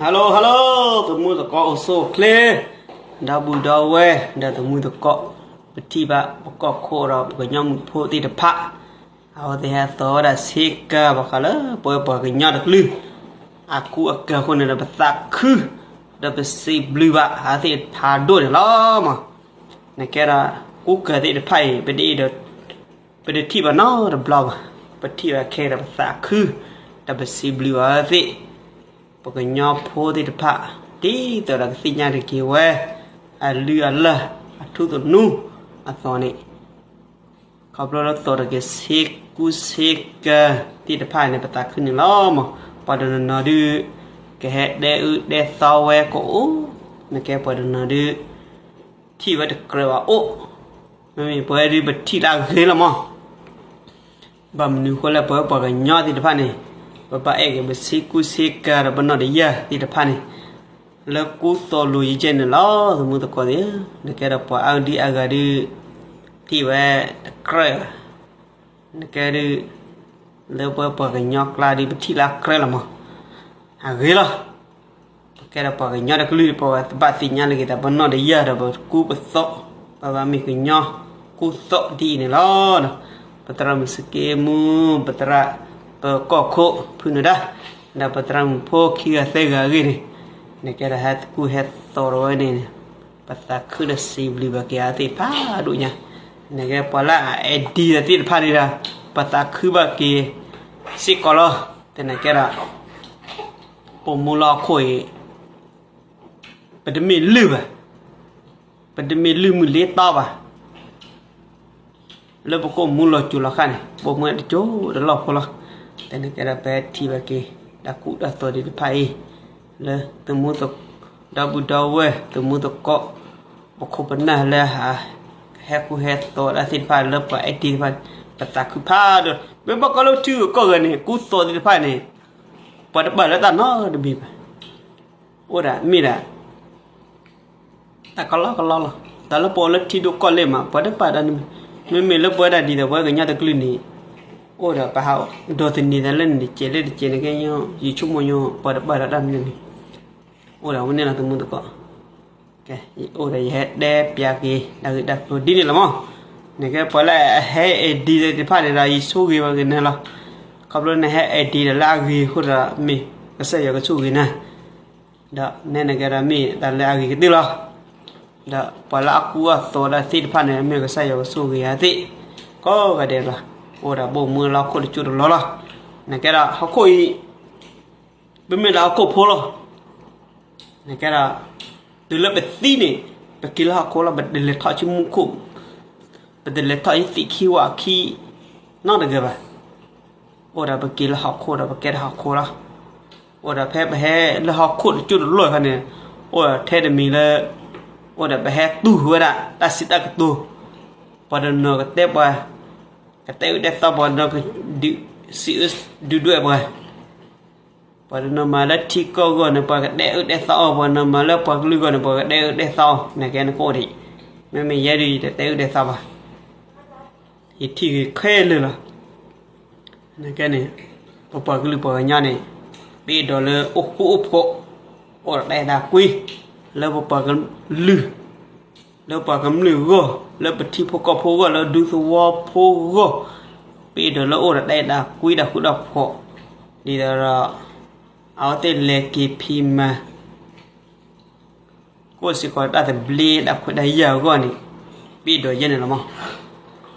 Hello hello, သမူသကိးအိၣ်ဆူၣ်အိၣ်ချ့, ဒီပုၢ်ဒီဝဲၢ် ဒီးသမူသကိး, ပထံၣ်ဘၣ်ပကီၢ်ခိၣ်ဒီးပကညီမုၣ်ဖိသ့ၣ်တဖၣ်, အဝဲသ့ၣ်ဟဲသီဝဲဒၣ်ဆ့ကၤ ဘၣ်ဃးလၢပဝဲပှၤကညီတကလုာ် အကူအကၤအဃိန့ၣ်ဒီး ပသးခု ဒီးပစံးဘျုးဘၣ်အဝဲသ့ၣ်ဖးဒိၣ်န့ၣ်လီၤမး. နကဲဒီး ကူကၤသ့ၣ်တဖၣ်အံၤ ပဒ်အံၤဒီး ပတထံၣ်ဘၣ်နီတဘျီဘၣ်. ပထံၣ်ဘၣ်ခဲဒီးပသးခု ဒီးပစံးဘျုးဘၣ်အဝဲသ့ၣ်, ပကညီဖိသ့ၣ်တဖၣ် ဒ်သိးဒီးကသ့ၣ်ညါတက့ၢ်ဝဲ အလုၢ်အလၢ် အထူသနူအသိးန့ၣ်, ခီဖျိလၢသီတက့ၤဆ့ကူဆ့ကၤသ့ၣ်တဖၣ်န့ၣ် ပသးခုန့ၣ်လီၤမး. ပှၤတနီၤနီၤဒုး ကဟဲဒဲအုၣ်ဒဲသီဝဲကအိၣ်, နကဲပှၤတနီၤဒုး ထံၣ်ဝဲတကြၢးဘၣ်အိၣ်, မ့မ့ၢ်ပဝဲဒုးပထံၣ်လၢအဂ့ၤလီၤမး. ဘၣ်မနုၤအဃိလၢပဝဲပှၤကညီသ့ၣ်တဖၣ်န့ၣ် ပဘၣ်အဲၣ်က့ၤပဆ့ကူဆ့ကၤဒီးပနီၢ်တယၢ်သ့ၣ်တဖၣ်န့ၣ် လၢကူသိးလိာ်ယကဲန့ၣ်လီၤ သမူသကိးသ့ၣ်ဧၢ. နကဲဒီးပှၤအါဒံအါဂၤဒုး ထံၣ်ဝဲတကြၢးဘၣ်, နကဲဒုး လၢပဝဲပှၤကညီကျါဒုး ပထံၣ်လၢအကြၢးလီၤမး. အဂ့ၤလီၤ. ပကဲဒီးပှၤကညီတကလုာ် ပဘၣ်သ့ၣ်ညါလၢက့ၤသး ပနီၢ်တယၢ်ဒီးပကူပသိး, ပဘၣ်မ့ၢ်ကညီကူသိးဒ်အံၤန့ၣ်လီၤ. ပသရၣ်မုၣ်စက့မူ, ပသရၣ် ပကီၢ်ခိၣ်ဖုနုၤဒါ, ဒီးပသရၣ်မုၣ်ဖိခံဂၤသၢဂၤအဂ့ၢ်န့ၣ်, နကဲဒီးဟဲကူဟဲသိးဝဲန့ၣ် ပသးခုဒီးစံးဘျုးဘၣ်က့ၤအဝဲသ့ၣ်ဖးဒိၣ်ညါ. နကဲပှၤလၢအအဲၣ်ဒံးသ့ၣ်တဖၣ်န့ၣ်ဒီး ပသးခုဘၣ်က့ၤစ့ၢ်ကီးလီၤ. သနာ်က့ဒီး ပိာ်မူလၢဟီၣ်ခိၣ်အံၤ ပတမ့ၢ်လုၢ်ဘၣ်, ပတမ့ၢ်လုၢ်မုၢ်လ့တီဘၣ်. လၢပကအိၣ်မူလီၤစိၤလီၤဃၣ်န့ၣ် ပိာ်မူတစိၤတလီၢ်ဖိလီၤ. သနာ်က့ဒီး ပဟဲထံၣ်ဘၣ်က့ၤ တၢ်ကူတၢ်သိးသ့ၣ်တဖၣ်အံၤ လၢသမူသ ဒီပုၢ်ဒီဝဲၢ် သမူသကိး ပခိၣ်ပနၢ်လၢ ဟဲကူဟဲသိးတၢ်သ့ၣ်တဖၣ် လၢပှၤအဲၣ်ဒံးတဖၣ်န့ၣ် ပသးခုဖးဒိၣ်. မ့ၢ်ဘၣ်ကီလၢထံဂုၤကီၢ်ဂၤန့ၣ် ကူသိးသ့ၣ်တဖၣ်န့ၣ် ပှၤတပာ်လၢတၢ်နီတမံၤဘၣ်. အိၣ်ဒၣ်မ့ၢ်ဒၣ် တၢ်ကလီကလီလီၤ. တၢ်လၢပအိၣ်လၢထံဒိၣ်ကီၢ်လဲၢ်မး ပှၤတပာ်တၢ်နီတမံၤ. မ့မ့ၢ်လၢပဝဲဒၣ်ဒ်သိးပဝဲကညီတကလုာ်န့ၣ် အိၣ်ဒီးပဟးဒိးသန့ၤသးလၢန့ၣ်တကဲးလၢတကဲးန့ၣ် ကဲယဆိကမိၣ်ညါ ပှၤတပာ်လၢတၢ်နီတမံၤ. အိၣ်ဒၣ်ဝဲန့ၣ်လီၤ သမူသကိး. အိၣ်ဒီးယဟဲတဲပျးက့ၤ တၢ်ဂ့ၢ်တၢ်ကျိၤဒ်န့ၣ်လီၤမး. နကဲပှၤလၢအဟဲအဲၣ်ဒံးသ့ၣ်တဖၣ်န့ၣ်ဒီး ယဆိၣ်ဂ့ၤဘၣ်က့ၤနၤလီၤ. ခီဖျိနဟဲအဲၣ်ဒံးဒီးလၢအဂ့ၤအဃိဒီး မ့ၢ်ကစၢ်ယွၤကဆိၣ်ဂ့ၤနၤ ဒီးနဲန့ၣ်ကဲဒီးမ့ၢ်တၢ်လၢအဂ့ၤကတၢၢ်လီၤ. ဒီးပှၤလၢအကူအသိးတၢ်သ့ၣ်တဖၣ်န့ၣ် မ့ၢ်ကစၢ်ယွၤကဆိၣ်ဂ့ၤအသ့ၣ် ကိးဂၤဒဲးလီၤ. အိၣ်ဒီးပိာ်မူလၢဟီၣ်ခိၣ်တစိၤတလီၢ်လီၤ. နကဲဒီးဟီၣ်ခိၣ်အံၤ ပမ့ၢ်လၢဟီၣ်ခိၣ်ဖိလီၤ. နကဲဒီး တုၤလၢပသံန့ၣ် ပက့ၤလၢဟီၣ်ခိၣ်လီၤ. ပတလဲၤထီၣ်ဆူမူခိၣ်, ပတလဲၤထီၣ်ဆူသံးခံဝၣ်ခံ နီတဂၤဘၣ်. အိၣ်ဒီးပက့ၤလၢဟီၣ်ခိၣ်ဒီးပကဲထီၣ်ဟီၣ်ခိၣ်လီၤ. အိၣ်ဒီးဖဲပဟဲလၢဟီၣ်ခိၣ်တစိၤတလီၢ်အခါန့ၣ် အိၣ်ဒီးထဲတမံၤလၢ အိၣ်ဒီးပဟဲတူၢ်ဝဲဒၣ်တၢ်စံးတၢ်ကတိၤ, ပှၤတနီၤကတဲပှၤ, ကတဲအုၣ်တဲသီပှၤ, စံးအုၣ်ဒုၣ်ဒွဲၣ်ပှၤ ပှၤတနီၤမၤလၢထံကီၢ်အဂီၢ်န့ၣ် ပှၤကတဲအုၣ်တဲသီအီၤ, ပှၤတနီၤမၤလၢပှၤကလုာ်အဂီၢ်န့ၣ် ပှၤကတဲအုၣ်တဲသီအီၤ, နကဲနကအိၣ်ဒံး, မ့မ့ၢ်ယဲဒုး ယတတဲအုၣ်တဲသီဘၣ်, ယထံၣ်ဂ့ၤခဲလၢာ်လီၤ. နကဲန့ၣ် ပပှၤကလုာ်ပှၤကညီန့ၣ် ပအဲၣ်ဒိးလၢအိၣ်ဃူအိၣ်ဖိး, အိၣ်ဒီးတၢ်အဲၣ်တၢ်ကွံ လၢပပှၤကလုာ် လၢပှၤကမျၢၢ်အဂီၢ်, လၢပထံဖိကီၢ်ဖိအဂီၢ်, လၢဒူသဝီဖိအဂီၢ်, ပအဲၣ်ဒိးလၢအိၣ်ဒီးတၢ်အဲၣ်တၢ်ကွံတၢ်ဃူတၢ်ဖိး, ဒ်သိးဒီး အဝဲသ့ၣ်လဲၤက့ၤဖံးမၤ ကအိၣ်စ့ၢ်ကီးတၢ်သဘျ့တၢ်ခွဲးတၢ်ယာ်အဂီၢ်န့ၣ် ပအဲၣ်ဒိးယဲန့ၣ်လီၤမး.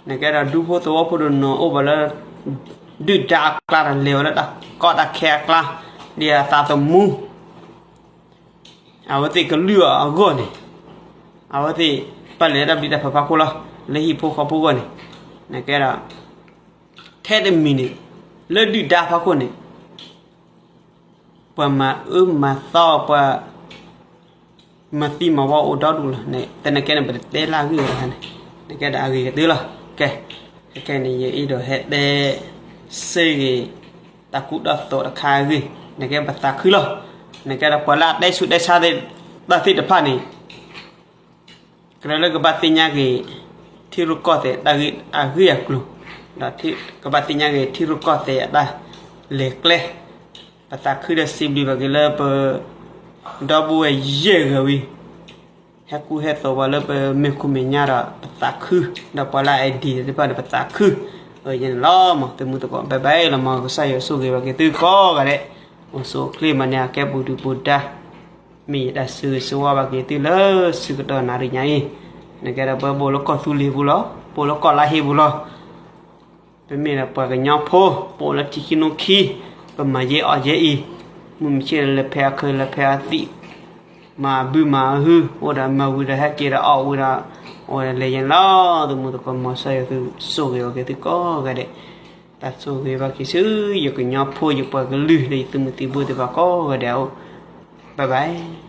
နကဲဒီးဒူဖိသဝီဖိတနီၤအိၣ်ဘၣ်လၢ ဒုၣ်ဒါအကျါ တလဲၤဝဲလၢတၢ်ကီတၢ်ခဲအကျါ, ဒ်အသးသမူ အဝဲသ့ၣ်ကလုၢ်အဂီၢ်န့ၣ်, အဝဲသ့ၣ်ပၣ်လဲၤတၢ်ဘျုးတၢ်ဖှိၣ်ဖးခိၣ်လီၤ. လၢဟံၣ်ဖိဃီဖိအဂီၢ်န့ၣ်, နကဲဒီး ထဲတမံၤန့ၣ် လၢဒုၣ်ဒါဖးခိၣ်န့ၣ် ပှၤမၤအၢမၤသီ ပှၤ မၤသံမၤဝီအိၣ်ဒီဒူၣ်လီၤ. တနကဲန့ၣ် ပတတဲလၢအဂ့ၢ်ဝဲတခါန့ၣ်, နကဲဒီးအဂ့ၤကတၢၢ်လီၤ. ကဲ, ခဲခဲန့ၣ် ယအဲၣ်ဒိးဟဲတဲ စ့ၢ်ဂ့ၤ တၢ်ကူတၢ်သိးတခါအဂ့ၢ်, နကဲပသးခုလီၤ. နကဲဒီးပှၤလၢအတဲဆူးတဲဆါတၢ်သ့ၣ်တဖၣ်န့ၣ် ကြၢးလၢကဘၣ်သ့ၣ်ညါက့ၤ ထံရူၢ်ကီၢ်သဲးတၢ်ဂ့ၢ်အဂ့ၢ်အကျိၤ, ဒီးကဘၣ်သ့ၣ်ညါက့ၤထံရူၢ်ကီၢ်သဲးအတၢ်လဲၤကျဲ, ပသးခုဒီးစံးဘျုးဘၣ်က့ၤလၢပ ဒီပုၢ်ဝဲၢ်ယဲၢ်ဂၤဝံၤ ဟဲကူၣ်ဟဲသိးပှၤလၢပမဲာ်ခိၣ်မဲာ်ညါဒီးပသးခု, ဒီးပှၤလၢအဒံးသ့ၣ်တဖၣ်န့ၣ် ပသးခု, ယဲန့ၣ်လီၤမး. သုမုၢ်သကိး bye bye လီၤမး. ကစၢ်ယွၤဆိၣ်ဂ့ၤဘၣ်က့ၤသုကိးဂၤဒဲး, အိၣ်ဆူၣ်အိၣ်ချ့မၤန့ၢ်အကဲပူၤဒုးပူၤဒါ, မ့ၢ်ယတၢ်ဆၢဂ့ၤဆၢဝါဘၣ်က့ၤသုလၢစုကတီၢ်နၤတညါအံၤ, နကဲဒီးပဘိၣ်လၢကီၢ်သူလ့ၤပူၤလီၤ, ပအိၣ်လၢကီၢ်လါဟ့ပူၤလီၤ. ပမ့ၢ်ဒီးပှၤကညီဖိ, ပအိၣ်လၢထံခံနိခံ, ပမၤယဲအီၣ်ယဲအံၤ, မုၢ်မဆ့ၣ်လၢဖဲအခဲ လၢဖဲအသံၣ်, မၤဘုမၤဟု, အိၣ်ဒီးမၤဝံၤဒီးဟဲက့ၤဒီးအီၣ်ဝံၤဒီး, အိၣ်ဒီးလဲၤယဲလီၤ. သုမုၢ်သကိး မ်ကစၢ်ယွၤဆိၣ်ဂ့ၤဘၣ်က့ၤသုကိးဂၤဒဲး, တၢ်ဆိၣ်ဂ့ၤဘၣ်က့ၤဆူယကညီဖိ ယပှၤကလုာ် လၢယသုးမုၢ်သံၣ်ဘိသ့ၣ်တဖၣ်ကိးဂၤဒဲးအအိၣ်, bye bye.